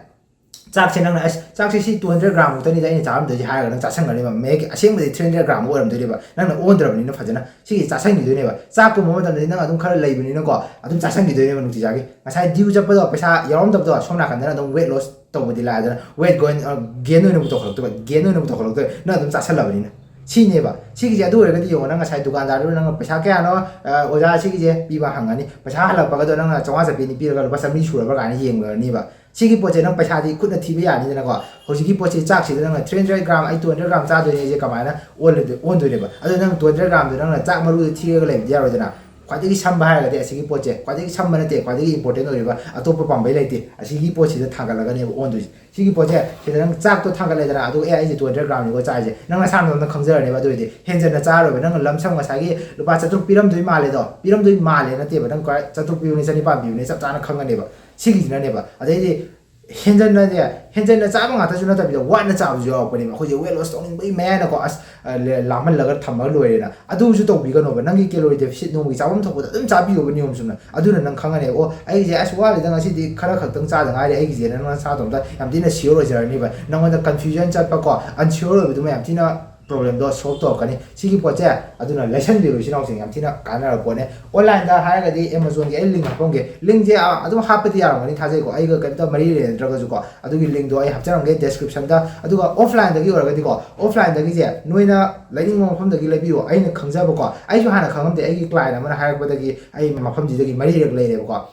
ꯆꯥꯛꯁꯦ ꯅꯪꯅ ꯑꯁ ꯆꯥꯛꯁꯦ ꯁꯤ two hundred gram ꯃꯨꯛꯇꯅꯤꯗ ꯑꯩꯅ ꯆꯥꯔꯝꯗꯣꯏꯁꯦ ꯍꯥꯏꯔꯒ ꯅꯪ ꯆꯥꯁꯟꯈ꯭ꯔꯅꯦꯕ꯫ ꯃꯌꯦꯛ ꯑꯁꯦꯡꯕꯗꯤ three hundred gram ꯑꯣꯏꯔꯝꯗꯣꯏꯅꯦꯕ, ꯅꯪꯅ ꯑꯣꯟꯗ꯭ꯔꯕꯅꯤꯅ ꯐꯖꯅ꯫ ꯁꯤꯒꯤ ꯆꯥꯁꯟꯈꯤꯗꯣꯏꯅꯦꯕ꯫ ꯆꯥꯛꯀꯨꯝꯕ ꯃꯇꯝꯗꯗꯤ ꯅꯪ ꯑꯗꯨꯝ ꯈꯔ ꯂꯩꯕꯅꯤꯅꯀꯣ, ꯑꯗꯨꯝ ꯆꯥꯁꯟꯈꯤꯗꯣꯏꯅꯦꯕ ꯅꯨꯡꯇꯤꯖꯥꯒꯤ꯫ ꯉꯁꯥꯏ due ꯆꯠꯄꯗꯣ ꯄꯩꯁꯥ ꯌꯥꯎꯔꯝꯗꯕꯗꯣ ꯁꯣꯝ ꯅꯥꯀꯟꯗꯅ ꯑꯗꯨꯝ weight loss ꯇꯧꯕꯗꯤ ꯂꯥꯛꯑꯦꯗꯅ, weight gain, gain ꯑꯣꯏꯅ ꯄꯨꯊꯣꯛꯈꯠꯂꯛꯇꯣꯏꯕ, gain ꯑꯣꯏꯅ ꯄꯨꯊꯣꯛꯈꯠꯂꯛꯇꯣꯏꯕ ꯅꯪ ꯑꯗꯨꯝ ꯆꯥꯁꯜꯂꯕꯅꯤꯅ꯫ ꯁꯤꯅꯦꯕ꯫ ꯁꯤꯒꯤꯁꯦ ꯑꯗꯨ ꯑꯣꯏꯔꯒꯗꯤ ꯌꯦꯡꯉꯣ, ꯅꯪ ꯉꯁꯥꯏ ꯗꯨꯀꯥꯟꯗꯥꯔꯗꯨꯅ ꯅꯪꯅ "ꯄꯩꯁꯥ ꯀꯌꯥꯅꯣ, ꯑ, ꯑꯣꯖꯥ, ꯁꯤꯒꯤꯁꯦ?" ꯄꯤꯕ ꯍꯪꯉꯅꯤ꯫ ꯄꯩꯁꯥ ꯍꯜꯂꯛꯄꯒꯗꯣ ꯅꯪꯅ ꯆꯥꯝꯃꯉꯥ ꯆꯠꯄꯤꯅꯤ ꯄꯤꯔꯒ ꯂꯨꯄꯥ ꯆꯥꯝꯃꯔꯤ ꯁꯨꯔꯕ꯭ꯔꯥ ꯀꯥꯏꯅ ꯌꯦꯡꯉꯨꯔꯅꯤꯕ꯫ ꯁꯤꯒꯤ ꯄꯣꯠꯁꯦ ꯅꯪ ꯄꯩꯁꯥꯗꯤ ꯈꯨꯠꯅ ꯊꯤꯕ ꯌꯥꯅꯤꯗꯅꯀꯣ꯫ ꯍꯧꯖꯤꯛꯀꯤ ꯄꯣꯠꯁꯦ, ꯆꯥꯛꯁꯤꯗ ꯅꯪꯅ three hundred gram, ꯑꯩ two hundred gram ꯆꯥꯗꯣꯏꯅꯦ, ꯑꯩꯁꯦ ꯀꯃꯥꯏꯅ ꯑꯣꯜꯂꯗꯣꯏ-, ꯑꯣꯟꯗꯣꯏꯅꯦꯕ? ꯑꯗꯣ ꯅꯪ two hundred gramꯗꯣ ꯅꯪꯅ ꯆꯥꯛ ꯃꯔꯨꯗꯣ ꯊꯤꯔꯒ ꯂꯩꯕꯗꯤ ꯌꯥꯔꯣꯏꯗꯅ꯫ ꯈ꯭ꯋꯥꯏꯗꯒꯤ ꯁꯝꯕ ꯍꯥꯏꯔꯒꯗꯤ ꯑꯁꯤꯒꯤ ꯄꯣꯠꯁꯦ ꯈ꯭ꯋꯥꯏꯗꯒꯤ ꯁꯝꯕ ꯅꯠꯇꯦ, ꯈ꯭ꯋꯥꯏꯗꯒꯤ important ꯑꯣꯏꯔꯤꯕ ꯑꯇꯣꯞꯄ ꯄꯥꯝꯕꯩ ꯂꯩꯇꯦ꯫ ꯑꯁꯤꯒꯤ ꯄꯣꯠꯁꯤꯗ ꯊꯥꯡꯒꯠꯂꯒꯅꯦꯕ ꯑꯣꯟꯗꯣꯏꯁꯦ꯫ ꯁꯤꯒꯤ ꯄꯣꯠꯁꯦ, ꯁꯤꯗ ꯅꯪ ꯆꯥꯛꯇꯣ ꯊꯥꯡꯒꯠꯂꯦꯗꯅ, ꯑꯗꯨꯒ "ꯑꯦ, ꯑꯩꯁꯦ two hundred gramꯅꯤꯀꯣ ꯆꯥꯔꯤꯁꯦ", ꯅꯪ ꯅꯁꯥꯅ ꯅꯪꯅ ꯈꯪꯖꯔꯅꯦꯕ꯫ ꯑꯗꯨ ꯑꯣꯏꯔꯗꯤ ꯍꯦꯟꯖꯟꯅ ꯆꯥꯔꯣꯏꯕ꯫ ꯅꯪꯅ lump sum ꯉꯁꯥꯏꯒꯤ ꯂꯨꯄꯥ ꯆꯥꯇ꯭ꯔꯨꯛ ꯄꯤꯔꯝꯗꯣꯏ ꯃꯥꯜꯂꯦꯗꯣ, ꯄꯤꯔꯝꯗꯣꯏ ꯃꯥꯜꯂꯦ ꯅꯠꯇꯦꯕ, ꯅꯪ ꯀ-, ꯆꯥꯇ꯭ꯔꯨꯛ ꯄꯤꯕꯅꯤ, ꯆꯅꯤꯄꯥꯟ ꯄꯤꯕꯅꯤ ꯆꯞ ꯆꯥꯅ ꯈꯪꯉꯅꯦꯕ꯫ ꯁꯤꯒꯤꯁꯤꯅꯅꯦꯕ꯫ ꯑꯗꯩꯗꯤ ꯍꯦꯟꯖꯟꯅ, ꯍꯦꯟꯖꯟꯅ ꯆꯥꯕ ꯉꯥꯛꯇꯁꯨ ꯅꯠꯇꯕꯤꯗ ꯋꯥꯠꯅ ꯆꯥꯕꯁꯨ ꯌꯥꯎꯔꯛꯄꯅꯦꯕ꯫ ꯑꯩꯈꯣꯏꯁꯦ weight loss ꯇꯧꯅꯤꯡꯕꯒꯤ ꯃꯌꯥꯏꯅꯀꯣ, ꯑꯁ, ꯑ, ꯂꯦ-, ꯂꯥꯝꯍꯜꯂꯒ ꯊꯝꯃꯒ ꯂꯣꯏꯔꯦꯅ꯫ ꯑꯗꯨꯁꯨ ꯇꯧꯕꯤꯒꯅꯣꯕ꯫ ꯅꯪꯒꯤ calorie deficit ꯅꯣꯡꯃꯒꯤ ꯆꯥꯐꯝ ꯊꯣꯛꯄꯗ ꯑꯗꯨꯝ ꯆꯥꯕꯤꯌꯣꯕ ꯅꯤꯌꯣꯝ ꯆꯨꯝꯅ꯫ ꯑꯗꯨꯅ ꯅꯪ ꯈꯪꯉꯅꯦꯕ, "ꯑꯣ, ꯑꯩꯒꯤꯁꯦ ꯑꯁ ꯋꯥꯠꯂꯤꯗ, ꯉꯁꯤꯗꯤ ꯈꯔ ꯈꯛꯇꯪ ꯆꯥꯗ ꯉꯥꯏꯔꯤ ꯑꯩꯒꯤꯁꯦꯅ", ꯅꯪ ꯅꯁꯥꯇꯣꯝꯇ ꯌꯥꯝ ꯊꯤꯅ sure ꯑꯣꯏꯖꯔꯅꯤꯕ꯫ ꯅꯪꯉꯣꯟꯗ confusion ꯆꯠꯄꯀꯣ, unsure ꯑꯣꯏꯕꯗꯨꯃ ꯌꯥꯝ ꯊꯤꯅ problemꯗꯣ solve ꯇꯧꯔꯛꯀꯅꯤ꯫ ꯁꯤꯒꯤ ꯄꯣꯠꯁꯦ ꯑꯗꯨꯅ ꯂꯩꯁꯟꯕꯤꯔꯣ, ꯏꯆꯤꯟ ꯏꯅꯥꯎꯁꯤꯡ, ꯌꯥꯝ ꯊꯤꯅ ꯀꯥꯟꯅꯔꯕ ꯄꯣꯠꯅꯦ꯫ Onlineꯗ ꯍꯥꯏꯔꯒꯗꯤ Amazonꯒꯤ ꯑꯩ link ꯍꯥꯞꯄꯝꯒꯦ꯫ Linkꯁꯦ, ꯑ, ꯑꯗꯨꯝ ꯍꯥꯞꯄꯗꯤ ꯌꯥꯔꯝꯒꯅꯤ ꯊꯥꯖꯩꯀꯣ, ꯑꯩꯒ ꯀꯩꯝꯇ ꯃꯔꯤ ꯂꯩꯅꯗ꯭ꯔꯒꯁꯨꯀꯣ꯫ ꯑꯗꯨꯒꯤ linkꯗꯣ ꯑꯩ ꯍꯥꯞꯆꯔꯝꯒꯦ descriptionꯗ꯫ ꯑꯗꯨꯒ offlineꯗꯒꯤ ꯑꯣꯏꯔꯒꯗꯤꯀꯣ, offlineꯗꯒꯤꯁꯦ ꯅꯣꯏꯅ ꯂꯩꯅꯤꯡꯕ ꯃꯐꯝꯗꯒꯤ ꯂꯩꯕꯤꯌꯣ꯫ ꯑꯩꯅ ꯈꯪꯖꯕꯀꯣ, ꯑꯩꯁꯨ ꯍꯥꯟꯅ ꯈꯪꯉꯝꯗꯦ, ꯑꯩꯒꯤ client ꯑꯃꯅ ꯍꯥꯏꯔꯛꯄꯗꯒꯤ ꯑꯩ ꯃꯐꯝꯁꯤꯗꯒꯤ ꯃꯔꯤꯔꯛ ꯂꯩꯔꯦꯕꯀꯣ꯫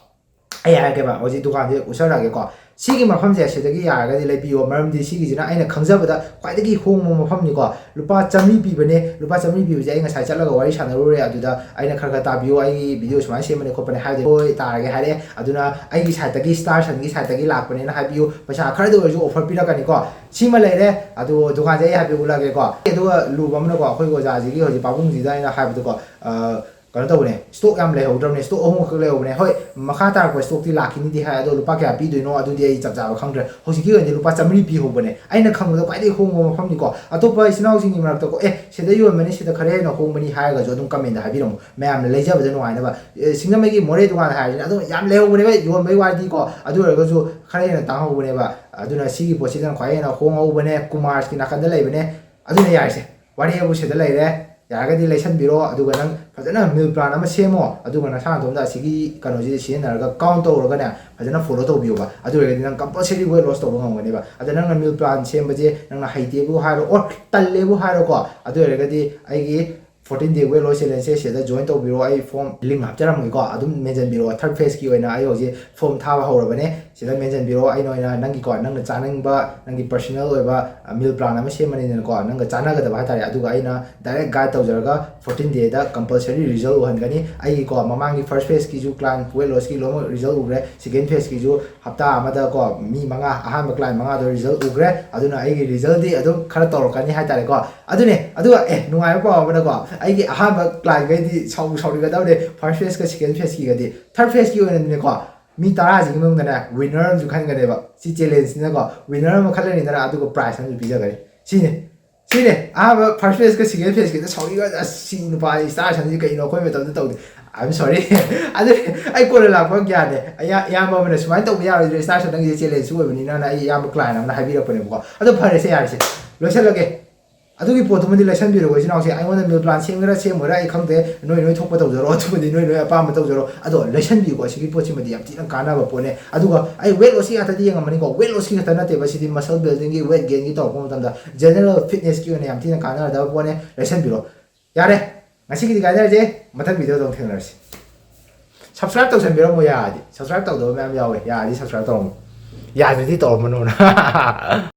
ꯑꯩ ꯍꯥꯏꯔꯛꯀꯦꯕ, ꯍꯧꯖꯤꯛ ꯗꯨꯀꯥꯟꯁꯦ ꯎꯠꯆꯔꯛꯑꯒꯦꯀꯣ꯫ ꯁꯤꯒꯤ ꯃꯐꯝꯁꯦ ꯁꯤꯗꯒꯤ ꯌꯥꯔꯒꯗꯤ ꯂꯩꯕꯤꯌꯣ, ꯃꯔꯝꯗꯤ ꯁꯤꯒꯤꯁꯤꯅ ꯑꯩꯅ ꯈꯪꯖꯕꯗ ꯈ꯭ꯋꯥꯏꯗꯒꯤ ꯍꯣꯡꯕ ꯃꯐꯝꯅꯤꯀꯣ꯫ ꯂꯨꯄꯥ ꯆꯥꯝꯃꯔꯤ ꯄꯤꯕꯅꯦ꯫ ꯂꯨꯄꯥ ꯆꯥꯝꯃꯔꯤ ꯄꯤꯕꯁꯦ ꯑꯩ ꯉꯁꯥꯏ ꯆꯠꯂꯒ ꯋꯥꯔꯤ ꯁꯥꯟꯅꯔꯨꯔꯦ, ꯑꯗꯨꯗ ꯑꯩꯅ ꯈꯔ ꯈꯔ ꯇꯥꯕꯤꯌꯣ, ꯑꯩꯒꯤ video ꯁꯨꯃꯥꯏꯅ ꯁꯦꯝꯕꯅꯦ ꯈꯣꯠꯄꯅꯦ ꯍꯥꯏꯕꯗꯤ ꯍꯣꯏ ꯇꯥꯔꯒꯦ ꯍꯥꯏꯔꯛꯑꯦ꯫ ꯑꯗꯨꯅ ꯑꯩꯒꯤ sideꯇꯒꯤ, Star Sunꯒꯤ sideꯇꯒꯤ ꯂꯥꯛꯄꯅꯦꯅ ꯍꯥꯏꯕꯤꯌꯨ, ꯄꯩꯁꯥ ꯈꯔꯗ ꯑꯣꯏꯔꯁꯨ offer ꯄꯤꯔꯛꯀꯅꯤꯀꯣ꯫ ꯁꯤꯃ ꯂꯩꯔꯦ꯫ ꯑꯗꯨ ꯗꯨꯀꯥꯟꯁꯦ ꯑꯩ ꯍꯥꯏꯐꯦꯠ ꯎꯠꯂꯛꯑꯒꯦꯀꯣ꯫ ꯑꯗꯨꯒ ꯂꯨꯕ ꯑꯃꯅꯀꯣ, ꯑꯩꯈꯣꯏꯒꯤ ꯑꯣꯖꯥꯁꯤꯒꯤ ꯍꯧꯖꯤꯛ ꯄꯥꯕꯨꯡꯁꯤꯗ ꯑꯩꯅ ꯍꯥꯏꯕꯗꯀꯣ, ꯑ, ꯀꯩꯅꯣ ꯇꯧꯕꯅꯦ, stock ꯌꯥꯝ ꯂꯩꯍꯧꯗ꯭ꯔꯕꯅꯦ, stock ꯑꯍꯨꯝ ꯈꯛ ꯂꯩꯍꯧꯕꯅꯦ꯫ ꯍꯣꯏ, ꯃꯈꯥ ꯇꯥꯔꯛꯄ stockꯇꯤ ꯂꯥꯛꯈꯤꯅꯤꯗꯤ ꯍꯥꯏ, ꯑꯗꯣ ꯂꯨꯄꯥ ꯀꯌꯥ ꯄꯤꯗꯣꯏꯅꯣ ꯑꯗꯨꯗꯤ ꯑꯩ ꯆꯞ ꯆꯥꯕ ꯈꯪꯗ꯭ꯔꯦ꯫ ꯍꯧꯖꯤꯛꯀꯤ ꯑꯣꯏꯅꯗꯤ ꯂꯨꯄꯥ ꯆꯥꯝꯃꯔꯤ ꯄꯤꯍꯧꯕꯅꯦ꯫ ꯑꯩꯅ ꯈꯪꯕꯗ ꯈ꯭ꯋꯥꯏꯗꯒꯤ ꯍꯣꯡꯕ ꯃꯐꯝꯅꯤꯀꯣ꯫ ꯑꯇꯣꯞꯄ ꯏꯆꯤꯟ ꯏꯅꯥꯎꯁꯤꯡꯒꯤ ꯃꯔꯛꯇꯀꯣ, "ꯑꯦ, ꯁꯤꯗ ꯌꯣꯟꯕꯅꯤ, ꯁꯤꯗ ꯈꯔ ꯍꯦꯟꯅ ꯍꯣꯡꯕꯅꯤ" ꯍꯥꯏꯔꯒꯁꯨ ꯑꯗꯨꯝ commentꯇ ꯍꯥꯏꯕꯤꯔꯝꯃꯣ, ꯃꯌꯥꯝꯅ ꯂꯩꯖꯕꯗ ꯅꯨꯡꯉꯥꯏꯅꯕ꯫ ꯑꯦ, ꯁꯤꯡꯖꯃꯩꯒꯤ ꯃꯣꯔꯦ ꯗꯨꯀꯥꯟ ꯍꯥꯏꯔꯤꯁꯤꯅ ꯑꯗꯨꯝ ꯌꯥꯝ ꯂꯩꯍꯧꯕꯅꯦꯕ, ꯌꯣꯟꯕꯒꯤ ꯋꯥꯗꯤꯀꯣ, ꯑꯗꯨ ꯑꯣꯏꯔꯒꯁꯨ ꯈꯔ ꯍꯦꯟꯅ ꯇꯥꯡꯍꯧꯕꯅꯦꯕ꯫ ꯑꯗꯨꯅ ꯁꯤꯒꯤ ꯄꯣꯠꯁꯤꯗꯅ ꯈ꯭ꯋꯥꯏ ꯍꯦꯟꯅ ꯍꯣꯡꯍꯧꯕꯅꯦ, ꯀꯨꯃꯥꯔꯁꯀꯤ ꯅꯥꯀꯟꯗ ꯂꯩꯕꯅꯦ꯫ ꯑꯗꯨꯅ ꯌꯥꯔꯤꯁꯦ, ꯋꯥꯔꯤ ꯑꯕꯨ ꯁꯤꯗ ꯂꯩꯔꯦ꯫ ꯌꯥꯔꯒꯗꯤ ꯂꯩꯁꯟꯕꯤꯔꯣ, ꯑꯗꯨꯒ ꯅꯪ ꯐꯖꯅ meal plan ꯑꯃ ꯁꯦꯝꯃꯣ, ꯑꯗꯨꯒ ꯅꯁꯥ ꯅꯇꯣꯝꯇ ꯑꯁꯤꯒꯤ ꯀꯩꯅꯣꯁꯤꯗ ꯁꯤꯖꯤꯟꯅꯔꯒ count ꯇꯧꯔꯒꯅꯦ, ꯐꯖꯅ follow ꯇꯧꯕꯤꯌꯣꯕ꯫ ꯑꯗꯨ ꯑꯣꯏꯔꯒꯗꯤ ꯅꯪ compulsory weight loss ꯇꯧꯕ ꯉꯝꯒꯅꯦꯕ꯫ ꯑꯗ ꯅꯪꯅ meal plan ꯁꯦꯝꯕꯁꯦ ꯅꯪꯅ ꯍꯩꯇꯦꯕꯨ ꯍꯥꯏꯔꯣ, or ꯇꯜꯂꯦꯕꯨ ꯍꯥꯏꯔꯣꯀꯣ, ꯑꯗꯨ ꯑꯣꯏꯔꯒꯗꯤ ꯑꯩꯒꯤ fourteen day weight loss challenge ꯁꯦ ꯁꯤꯗ join ꯇꯧꯕꯤꯔꯣ꯫ ꯑꯩ form link ꯍꯥꯞꯆꯔꯝꯒꯦꯀꯣ, ꯑꯗꯨꯝ ꯃꯦꯟꯁꯤꯟꯕꯤꯔꯣ꯫ Third phase ꯀꯤ ꯑꯣꯏꯅ ꯑꯩ ꯍꯧꯖꯤꯛ form ꯊꯥꯕ ꯍꯧꯔꯕꯅꯦ꯫ ꯁꯤꯗ ꯃꯦꯟꯁꯤꯟꯕꯤꯔꯣ꯫ ꯑꯩꯅ ꯑꯣꯏꯅ ꯅꯪꯒꯤꯀꯣ, ꯅꯪꯅ ꯆꯥꯅꯤꯡꯕ, ꯅꯪꯒꯤ personal ꯑꯣꯏꯕ meal plan ꯑꯃ ꯁꯦꯝꯃꯅꯤꯗꯅꯀꯣ, ꯅꯪꯒ ꯆꯥꯟꯅꯒꯗꯕ ꯍꯥꯏꯇꯥꯔꯦ꯫ ꯑꯗꯨꯒ ꯑꯩꯅ direct guide ꯇꯧꯖꯔꯒ fourteen day ꯗ compulsory result ꯎꯍꯟꯒꯅꯤ꯫ ꯑꯩꯒꯤꯀꯣ, ꯃꯃꯥꯡꯒꯤ first phase ꯀꯤꯁꯨ client weight loss ꯀꯤ ꯂꯣꯏꯅꯃꯛ result ꯎꯈ꯭ꯔꯦ꯫ Second phase ꯀꯤꯁꯨ ꯍꯞꯇꯥ ꯑꯃꯗꯀꯣ, ꯃꯤ ꯃꯉꯥ, ꯑꯍꯥꯟꯕ client ꯃꯉꯥꯗꯣ result ꯎꯈ꯭ꯔꯦ꯫ ꯑꯗꯨꯅ ꯑꯩꯒꯤ result ꯇꯤ ꯑꯗꯨꯝ ꯈꯔ ꯇꯧꯔꯛꯀꯅꯤ ꯍꯥꯏꯇꯥꯔꯦꯀꯣ꯫ ꯑꯗꯨꯅꯦ, ꯑꯗꯨꯒ ꯑꯦ, ꯅꯨꯡꯉꯥꯏꯕ ꯄꯥꯎ ꯑꯃꯅꯀꯣ, ꯑꯩꯒꯤ ꯑꯍꯥꯟꯕ client ꯈꯩꯗꯤ ꯁꯥꯎ ꯁꯥꯎꯅꯤꯡꯒꯗꯕꯅꯦ, first phase ꯀ second phase ꯀꯤꯒꯗꯤ꯫ Third phase ꯀꯤ ꯑꯣꯏꯅꯗꯤꯅꯦꯀꯣ, ꯃꯤ ꯇꯔꯥꯁꯤꯒꯤ ꯃꯅꯨꯡꯗꯅꯦ winner ꯑꯃꯁꯨ ꯈꯟꯒꯅꯦꯕ꯫ ꯁꯤ challenge ꯅꯤꯅꯀꯣ, winner ꯑꯃ ꯈꯜꯂꯅꯤꯗꯅ, ꯑꯗꯨꯒ prize ꯑꯃꯁꯨ ꯄꯤꯖꯒꯅꯤ꯫ ꯁꯤꯅꯦ, ꯁꯤꯅꯦ ꯑꯍꯥꯟꯕ first phase ꯀ second phase ꯀꯤꯗ ꯁꯥꯎꯅꯤꯡꯕ, "ꯑꯁ, ꯁꯤ ꯅꯨꯄꯥ star ꯁꯟꯁꯤ ꯀꯩꯅꯣ, ꯑꯩꯈꯣꯏ ꯃꯇꯝꯗ ꯇꯧꯗꯦ"꯫ I'm sorry꯫ ꯑꯗꯨ ꯑꯩ ꯀꯣꯟꯅ ꯂꯥꯛꯄ ꯒ꯭ꯌꯥꯟꯅꯦ꯫ ꯑꯌꯥ-, ꯏꯌꯥꯝꯕ ꯑꯃꯅ, "ꯁꯨꯃꯥꯏꯅ ꯇꯧꯕ ꯌꯥꯔꯣꯏꯗ꯭ꯔꯦ, star ꯁꯟ, ꯅꯪꯒꯤꯁꯦ challenge ꯁꯨ ꯑꯣꯏꯕꯅꯤꯅ"ꯅ ꯑꯩ ꯏꯌꯥꯝꯕ client ꯑꯃꯅ ꯍꯥꯏꯕꯤꯔꯛꯄꯅꯦꯕꯀꯣ꯫ ꯑꯗꯣ ꯐꯔꯦꯁꯦ, ꯌꯥꯔꯦꯁꯦ, ꯂꯣꯏꯁꯜꯂꯒꯦ꯫ ꯑꯗꯨꯒꯤ ꯄꯣꯠꯇꯨꯃꯗꯤ ꯂꯩꯁꯟꯕꯤꯔꯣ, ꯏꯆꯤꯟ ꯏꯅꯥꯎꯁꯦ꯫ ꯑꯩꯉꯣꯟꯗ meal plan ꯁꯦꯝꯒꯦꯔꯥ ꯁꯦꯝꯃꯣꯏꯔꯥ ꯑꯩ ꯈꯪꯗꯦ, ꯅꯣꯏ ꯅꯣꯏ ꯊꯣꯛꯄ ꯇꯧꯖꯔꯣ, ꯑꯗꯨꯃꯗꯤ ꯅꯣꯏ ꯅꯣꯏ ꯑꯄꯥꯝꯕ ꯇꯧꯖꯔꯣ꯫ ꯑꯗꯣ ꯂꯩꯁꯟꯕꯤꯌꯨꯀꯣ, ꯁꯤꯒꯤ ꯄꯣꯠꯁꯤꯃꯗꯤ ꯌꯥꯝ ꯊꯤꯅ ꯀꯥꯟꯅꯕ ꯄꯣꯠꯅꯦ꯫ ꯑꯗꯨꯒ ꯑꯩ weight loss ꯀꯤ ꯉꯥꯛꯇꯗꯤ ꯌꯦꯡꯉꯝꯃꯅꯤꯀꯣ, weight loss ꯀꯤ ꯈꯛꯇ ꯅꯠꯇꯦꯕ, ꯁꯤꯗꯤ muscle building ꯒꯤ, weight gain ꯒꯤ ꯇꯧꯔꯛꯄ ꯃꯇꯝꯗ general fitness ꯀꯤ ꯑꯣꯏꯅ ꯌꯥꯝ ꯊꯤꯅ ꯀꯥꯟꯅꯒꯗꯕ ꯄꯣꯠꯅꯦ, ꯂꯩꯁꯟꯕꯤꯔꯣ꯫ ꯌꯥꯔꯦ, ꯉꯁꯤꯒꯤꯗꯤ ꯀꯥꯏꯅꯔꯁꯦ, ꯃꯊꯪ video ꯗ ꯑꯃꯨꯛ ꯊꯦꯡꯅꯔꯁꯤ꯫ Subscribe ꯇꯧꯁꯟꯕꯤꯔꯝꯃꯣ ꯌꯥꯔꯗꯤ, subscribe ꯇꯧꯗꯕ ꯃꯌꯥꯝ ꯌꯥꯎꯋꯦ, ꯌꯥꯔꯗꯤ subscribe ꯇꯧꯔꯝꯃꯣ, ꯌꯥꯗ꯭ꯔꯗꯤ ꯇꯧꯔꯝꯃꯅꯣꯅ꯫